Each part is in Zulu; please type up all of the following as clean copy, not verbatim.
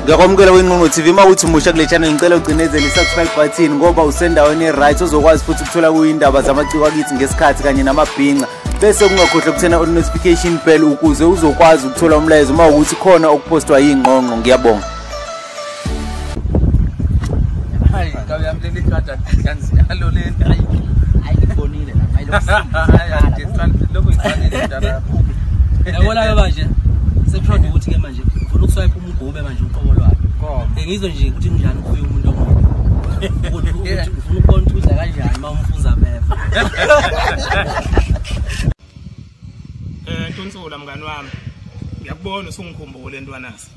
Ngiyakwamukela kwiNgqongqo TV. Uma uthi umusha kule channel, ngicela ugcinezele i-subscribe button ngoba usendaweni e-right ozokwazi futhi ukuthola kuyindaba zamaciko akithi ngesikhathi kanye namabhinca. Bese kungakhohlwa ukuthena on-notification bell ukuze uzokwazi ukuthola umlayezo uma ukuthi khona okupostwa yiNgqongqo. Ngiyabonga. Hayi, ngabe yami leli khadi kanjalo leli. Hayi, hayi ngibonile la. Hayi lokhu. Lokhu ifanele ndaba. Yabona ke manje. Sekushoda ukuthi ke manje ufuna ukuswipe umgobe manje uqobo lwakhe. Ngizwe nje ukuthi kunjani ukufuya umuntu omubi. Ukuthi ufuna ukubona ukuthi udla kanjani uma umfuza beva. Ntunsula mngani wami. Ngiyakubona usungikhumbule ntwanasi.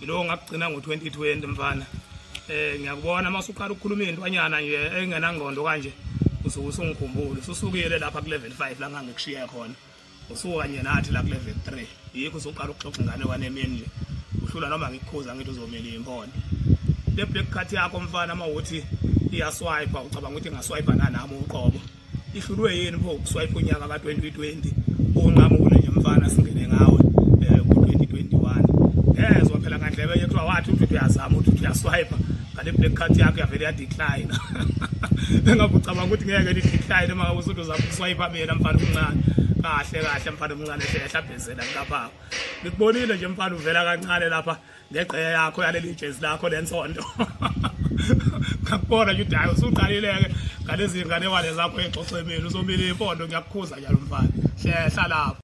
Yilo ngakugcina ngo2020 mfana. Ngiyakubona mase uqala ukukhuluma intwanyana nje engenangqondo kanje usuke usungikhumbule. Ususukile lapha ku level 5 la ngangikushiya khona. Usuka nje nathi la ku level 3. Yikho usuqala ukuxoxa ingane kwanemini nje. Uhlula noma ngikukhuza ngithi uzomela impondo. Le black card yakho mfana mawuthi iyaswipe ucabanga ukuthi ingaswipe nanami uqobo. Ihlulwe yini pho ukuswipe unyaka ka2020 unqamule nje mfana singene ngawe ku2021. Ngezwa phela ngandlebe enye kuthiwa wathi uthi uyazama uthi uyaswipe ngale black card yakho yavele ya decline. Engabe ucabanga ukuthi ngeke ni decline uma ngabe usuthi uzama ukuswipe mina mfana omncane. Kahle kahle mfana omncane hlehla bhezela lapha. Ngikubonile nje mfana uvela kancane lapha ngegqeya yakho yaleli jezi lakho lensonto. Ngakubona nje uthi hayi usuqalile ke ngalezi ngane wale zakho exoxemeni uzomila impondo ngiyakukhuza njalo mfana. Hlehla lapha.